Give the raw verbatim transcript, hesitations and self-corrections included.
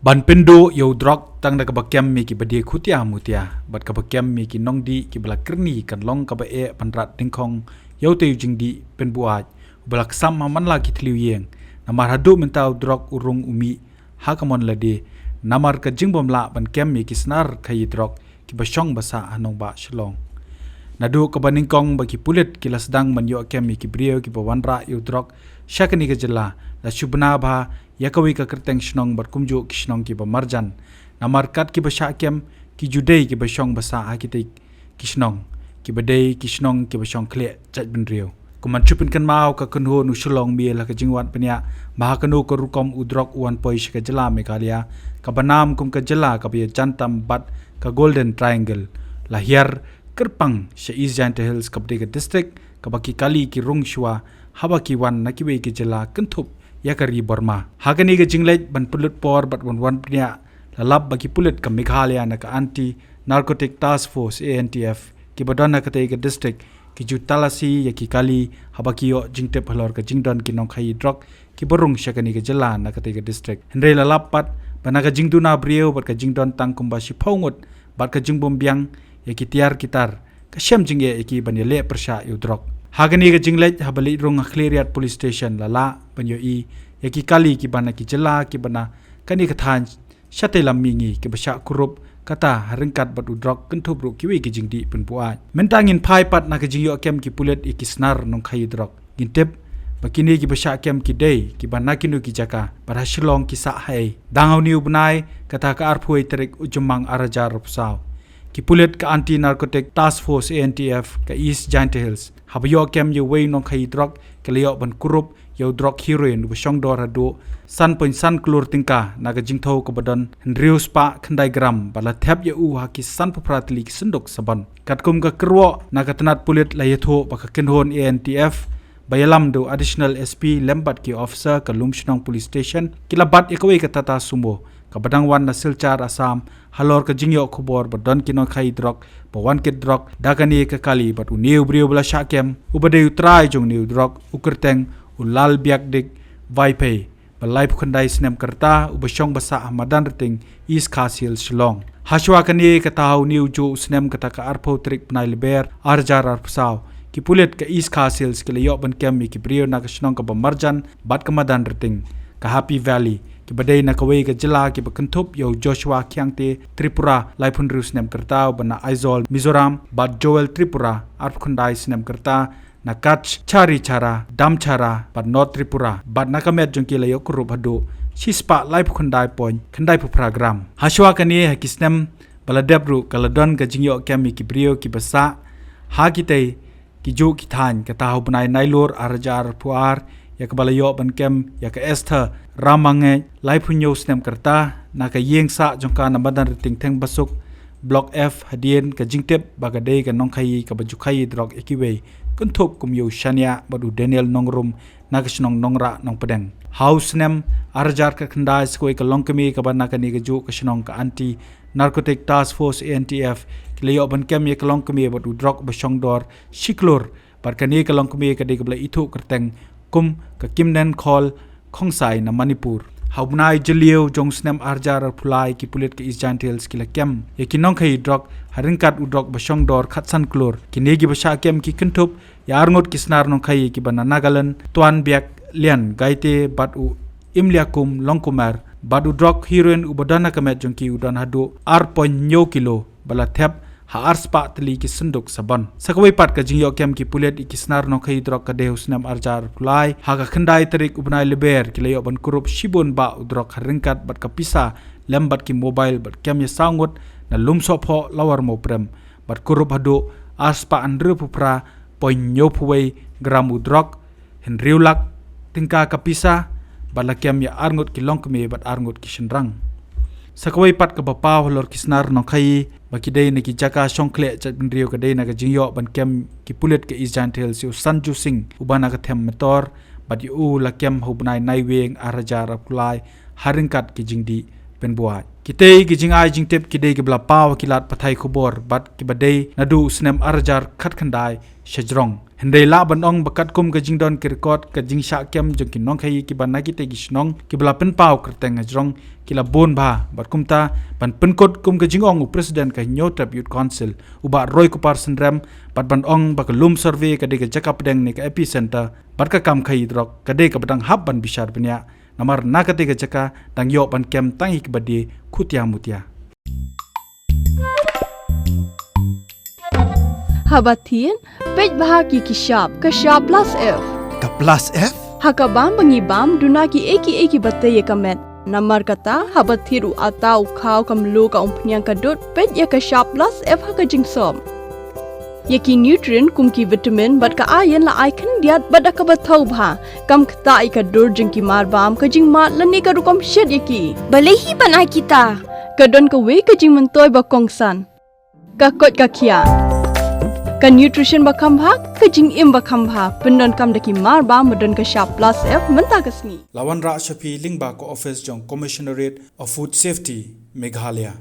Ban pynduh ïa u drok tang da kaba kem ïa kiba die khutia mutia bad kaba kem ïa ki nongdih kiba la kyrni kan long kaba eh ban rat dyngkhong ïa utei u jingdih pynbuaid uba la ksam ha man la ki thliew ïing. Namar haduh mynta u drok u rung u mih ha ka mon lade namar ka jingbym lah ban kem ïa ki snar khaïi drok kiba shong ba sah ha nongbah Shillong. Naduh kaba nyngkong ba ki pulit ki la sdang ban ïoh kem ïa ki briew kiba wanrah ïa u drok sha kane ka jylla, la shu bna bha ïa kawei ka kyrteng shnong bad kumjuh ki shnong kiba marjan. Namar kat kiba shah kem ki ju dei kiba shong ba sah ha kitei ki shnong, kiba dei ki shnong kiba shong khlieh jaitbynriew. Kum ban shu pynkynmaw, ka kynhun u Shillong Mail ha ka jingwan bniah ba ha kano ka rukom u drok u wan poi sha ka jylla Meghalaya kaba nam kum ka jylla kaba ïajan tam bad ka Golden Triangle, la hiar kyrpang sha East Jaintia Hills kaba dei ka district kaba ki kali ki rung shuwa haba ki wan na kiwei ki jylla kynthup ïa ka ri Burma. Ha kane ka jingleit ban pynlut por bad wan wan bniah, la lap ba ki pulit ka Meghalaya na ka Anti Narcotic Task Force, A N T F, kiba don ha katei ka district ki ju talasi ïa ki kali haba ki ïoh jingtip halor ka jingdon ki nongkhaïi drok kiba rung sha kane ka jylla na katei ka district. Hynrei la lap pat ba na ka jingduna briew bad ka jingdon tang kumba shiphew ngut bad ka jingbym biang ïa ki tiar ki tar, ka shem jingeh ïa ki ban ïaleh pyrshah ïa u drok. Ha kane ka jingleit, haba leit rung ha Khliehriat Police Station, la lah ban ïohi ïa ki kali kiba na ki jylla kiba na kane ka thaiñ shatei lam mihngi kiba shah kurup kata ha ryngkat bad u drok kynthup ruh kiwei ki jingdih pynbuaid. Mynta ngin phai pat na ka jingïoh kem ki pulit ïa ki snar nongkhaïi drok. Ngin tip ba kine kiba shah kem ki dei kiba na kino ki jaka bad ha Shillong ki sah haei. Dang ha une u bnai, kata ka arphew wei tarik u Jymmang ar hajar arphew saw, ki pulit ka Anti Narcotic Task Force, A N T F, ka East Jaintia Hills, haba ïoh kem ïa uwei u nongkhaïi drok, ki la ïoh ban kurup ïa u drok heroin uba shong dor haduh san point san klur tyngka na ka jingthew kaba don hynriew spah khyndai gram bad la thep ïa u ha ki sanphew phra tylli ki synduk sabon. Katkum ka kyrwoh na ka tnat pulit, la ïathuh ba ka kynhun A N T F ba ïalam da u Additional S P lem bad ki officer ka Lumshnong Police Station ki la bat ïa kawei ka Tata Sumo kaba dang wan na Silchar, Assam, halor ka jingïoh khubor ba don ki nongkhaïi drok ba wan kit drok da kane ka kali bad une u briew ba la shah kem, uba dei u trai jong une u drok, u kyrteng u Lalbiakdik Vaiphei, ba laiphew khyndai snem ka rta, uba shong ba sah ha Madanrting, East Khasi Hills, Shillong. Hashwa kane, kata ha une u juh u snem, kata ka arphew tarik bnai Lber ar hajar arphew saw, ki pulit ka East Khasi Hills ki la ïoh ban kem ïa ki briew na ka shnong kaba marjan bad ka Madanrting, ka Happy Valley, kiba dei na kawei ka jylla kiba kynthup ïa u Joshua Khiangte Tripura, laiphew hynriew snem ka rta, uba na Aizawl, Mizoram, bad Joel Tripura, arphew khyndai snem ka rta, na Kachari Chara, Damchara bad North Tripura, bad na ka met jong ki la ïoh kurup haduh shispah laiphew khyndai point khyndaiphew phra gram. Hashwa kane, ha ki snem ba la dep ruh, ka la don ka jingïoh kem ïa ki briew kiba sah ha kitei ki juh ki thaiñ, kata ha u bnai Nailur ar hajar arphew ar, ïa kaba la ïoh ban kem ïa ka Esther Ramangej, laiphew hynñiew snem ka rta, na ka ïing sah jong ka na Madanrting Thengbasuk, Block F, hadien ka jingtip ba ka dei ka nongkhaïi kaba ju khaïi drok ïa kiwei, kynthup kum ïa u Shaniah bad u Daniel Nongrum, na ka shnong Nongrah, Nongpdeng. Ha u snem ar hajar khatkhyndai, sa kawei ka longkmie kaba na kane ka juh ka shnong, ka Anti Narcotic Task Force, A N T F, ki la ïoh ban kem ïa ka longkmie bad u drok ba shong dor shi klur, bad kane ka longkmie ka dei kaba la ithuh kyrteng kum ka Kimnen Khol Khongsai na Manipur. Ha u bnai Jylliew jong u snem ar hajar arphew lai, ki pulit ka East Jaintia Hills ki la kem ïa ki nongkhaïi drok ha ryngkat u drok ba shong dor khatsan klur. Kine kiba shah kem ki kynthup ïa arngut ki snar nongkhaïi kiba na Nagaland, Tuanbiak Lian Gaite bad u Imliakum Longkumer, bad u drok heroin uba don ha ka met jong ki u don haduh ar point hynñiew kilo, ba la thep ha arspah tylli ki synduk sabon. Sa kawei pat, ka jingïoh kem ki pulit ïa ki snar nongkhaïi drok ka dei ha u snem ar hajar arphew lai, ha ka khyndai tarik u bnai Lber, ki la ïoh ban kurup shibun bah u drok ha ryngkat bad ka pisa, lem bad ki mobile, bad kem ïa saw ngut na Lumsohphoh, Lower Mawprem, bad kurup haduh arspah hynriewphew phra point hynñiewphew wei gram u drok, hynriew lak tyngka ka pisa, bad la kem ïa arngut ki longkmie bad arngut ki shynrang. Sa kawei pat kaba paw halor ki snar nongkhaïi ba ki dei na ki jaka shongkhlieh jaitbynriew ka dei na ka jingïoh ban kem ki pulit ka East Jaintia Hills ïa u Sanju Singh, uba na ka them Metor, bad ïa u la kem ha u bnai Naiwieng ar hajar arphew lai ha ryngkat ki jingdih pynbuaid. Kitei ki jingai jingtip ki dei kiba la paw ha ki lad pathai khubor bad kiba dei naduh u snem ar hajar khatkhyndai sha jrong. Hynrei lah ban ong ba katkum ka jingdon ki record ka jingshah kem jong ki nongkhaii kiba na kitei ki shnong kiba la pynpaw kyrteng hajrong ki la bun bha, bad kumta ban pynkut kum ka jingong u President ka Hynñiewtrep Youth Council, u Bah Roykupar Synrem, bad ban ong ba ka Lum Survey ka dei ka jaka pdeng ne ka epicenter bad ka kam khaii drok ka dei kaba dang hap ban bishar bniah, namar na katei ka jaka dang ïoh ban kem tang ïa kiba die khutia mutia. Haba thied, peit bha ki ki shap, ka shap plus F. Ka plus F? Ha ka bam ba ngi bam, duna kiei kiei kiba tei ïa ka met. Namar kata, haba thied u atta, u khaw, ka mluh, ka umphniang, ka dud, peit ïa ka shap plus F ha ka jingsop. Ïa ki nutrient kum ki vitamin bad ka iron la ai khyndiat bad da kaba thaw bha. Kam ktah ïa ka dur jong ki marbam, ka jingmad lane ka rukom shet ïa ki. Balei hi ban ai kita? Ka don kawei ka jingmyntoi ba kongsan. Ka koit ka khiah. Ka nutrition ba kham bha, ka jingim ba kham bha, pyndonkam da ki marbam ba don ka shap plus F mynta ka sngi. La wanrah sha phi lyngba ka office jong Commissionerate of Food Safety, Meghalaya.